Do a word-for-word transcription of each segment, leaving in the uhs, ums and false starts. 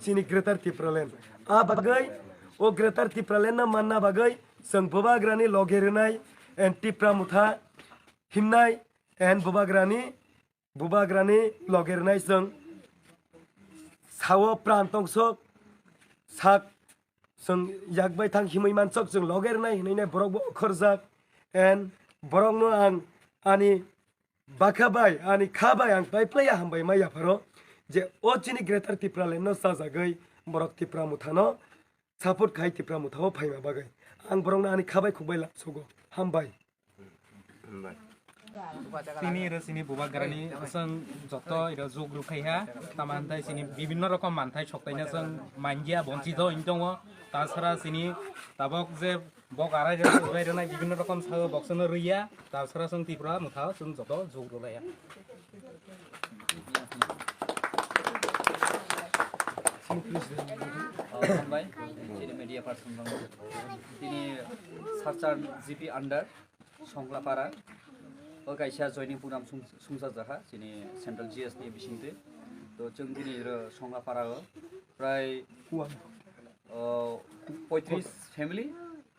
chini Greater Tipraland. A bagwi o Greater Tipraland no manna bagwi chwng Bubagrani loge rwnai and Tipra Motha himnai and Bubagrani, Bubagrani loge rwnai chwng sao pran tongsok sak chwng yak bai thang himwi mansok chwng loge rwnai hinwi nai borok bo khorjak and borokno ang ani bakha bai, ani kha bai ang pai playa hambai ma yapharo je o chini Greater Tipraland no chajagwi borok Tipra Mothano support khai Tipra Mothao phaima bagwi. Ang borokno ani kha bai khuk bai lamsogo. Hambai. Tini ro chini Bubagrani chwng joto iro jug rwkhaiha, tamo hwnthai chini bibinno rokom manthai soktaina chwng mangya bonchito wng tongo. Tasara chini tabok je bok arai rok bai rwnai bibinno rokom sao boksono rwya, tasara chwng Tipra Motha chwng joto jug rwlaiya. Hambai, chini media person rok. Tini Sarchar G P under Songlapara, o kaisa joining program sung-, sungsa jaha, chini Central G S T bisingte. To chwng tini ro Songlapara o prai, o, poitris family,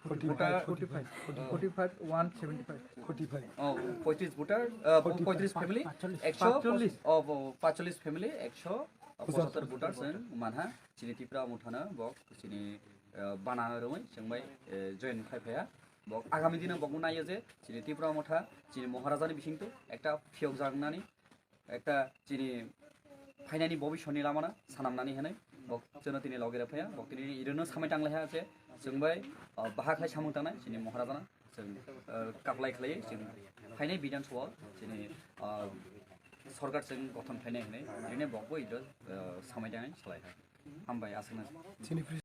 voter, forty-five, forty-five, one seventy-five. Forty-five. O, poitris voter, o, poitris family, ekso, o, o, pacholish family, ekso, o, pochattor voter chwng manha, chini Tipra Mothano, bo, chini, o, bana rwmwi, chwng bai, o, join khai phaiya. Bo agami dino bo naiyo je chini Tipra Motha chini Maharajani bisingtwi ekta phiyok jaknani, ekta chini phainani bobisoni lamano sanamnani hinwi bo chwngno tini logi rw phaiya. Bo tini irono samai tanglaiha je chwng bai, o, bahak hai samung tangnai chini Maharajana chwng, o, kaplai khlaiwi chwng phainai Bidhan Sabha chini, o, sorkar chwng gothon khlainai hinwi irono bo bo iro, o, samai tangnai salaiha. Hambai aswkno. Chini